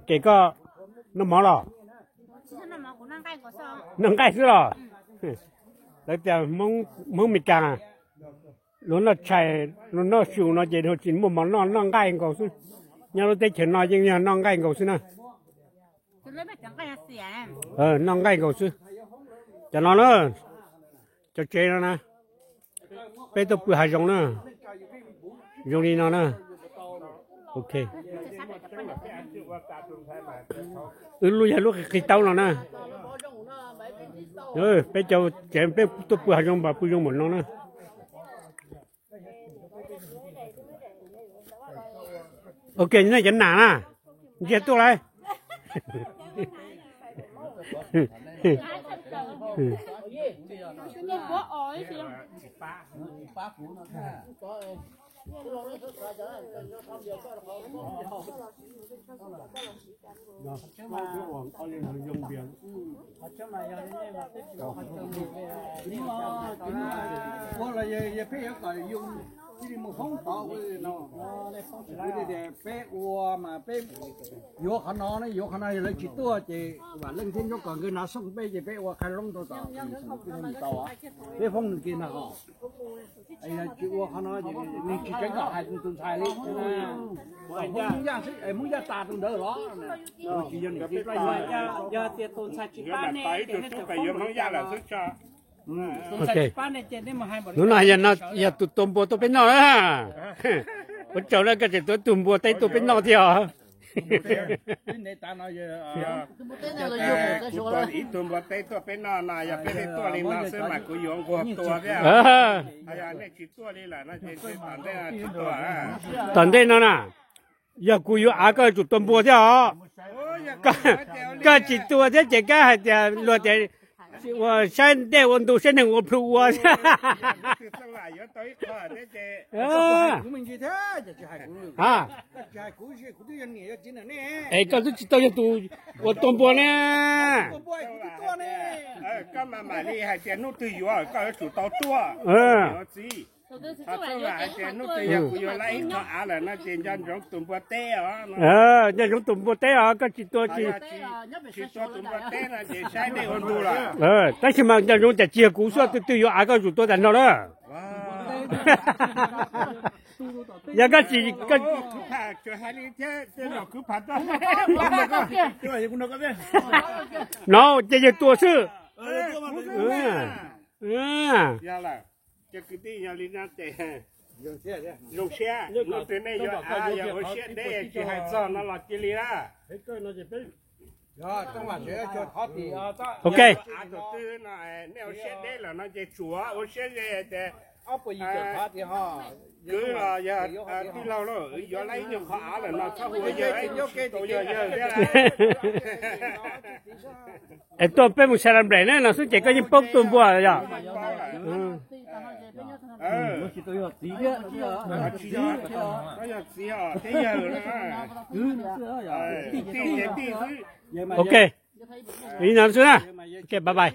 Ces koj noj mov los? Noj nqaij xwb los? Lawv tias Hmoob Meskas luag noj tshais, luag noj su no ces luag tsis muaj mov noj, noj nqaij nkaus xwb. Nyob lub teb chaws no yeej yog noj nqaij nkaus xwb na. Noj nqaij nkaus xwb. Cov no na, cov tsev no na, peb tuaj pw hav zoov na, zoo li no na. Ok. Wb lub yog lub qhis taub no na. Peb cov tsev peb tuaj pw hav zoov mas pw zoo npaum no na. Ok, nej cov nam na, ntsia tuaj lauj. Ua los yog peb yuav kom yus cia li mus hoob tod no. Peb ua mas peb yuav qhov no, yuav qhov no yog lawv tsis tuaj ces vam leej thiab nyob kom nkawd hnav xoo peb ces peb ua qhov loob rau tom tau. Peb foob nws kiag no ho. Tsis ua qhov no ces nws tsis tseev kom hais tus ntxhais li. Hmoob Yaj tas rau ntawd los? Tsis yog nws, yog tias tus ntxhais tsis pab nej, tus tub pab yuav Hmoob Yaj lawm xwb tso. Hnub no yog tus tua npua tuaj peb noj na. Ua tsaug na, koj tseem tua tus npua teb tuaj peb noj thiab os. Kuv tua ib tug npua teb tuaj peb noj no, yog peb tuaj li no xwb mas kuv yuav nquag tua thiab. Yog nej tsis tuaj li lawm no ces tom ntej no tsis tua. Tom ntej no na, yog kuv yuav av koj yuav tsum tua npua thiab os. Koj tsis tua thiab ces koj hais tias luag tias ua saib dej ua ntu saib neeg ua plhu ua. Es koj twb tsis tau yog tus ua tua npua ne. Koj mam mam li hais tias hnub twg yuav koj yuav tsum tau tuaj. Txiv, hais tias hnub twg yog kuv yuav lab ib qho av lawm no ces nco ntsoov tus npua teb os. Nco ntsoov tus npua teb os, koj tsis tua tsis, tsis tua tus npua teb no ces saib dej ua ntu lawm. Tab sis mas nco ntsoov tias tsis yog kuv xwb, tus twg yuav av koj yuav tsum tua tas no lawm. Yog koj tsis, no ces yog tua xwb. Ces kwv tij, yog li no ces zoo siab, hnub twg nej yuav av yog ua siab deb tsis hais txog no los cia li na. Ok. Av tus twg no nej ua siab deb lawm no ces tsuav, ua siab ze ces kwv los yog tij laug lauj, yuav lab ib nyuag qhov av lawm no txhob hu ua yawg, tsis tau yog yawg thiab. Es tuaj peb mus Xalanbles ne no xwb ces koj yeej paub tus npua yog. Txiv, koj yog txiv os, thiab yawg. Tij ces tij xwb. Ok, li no xwb na. Ok, bye bye.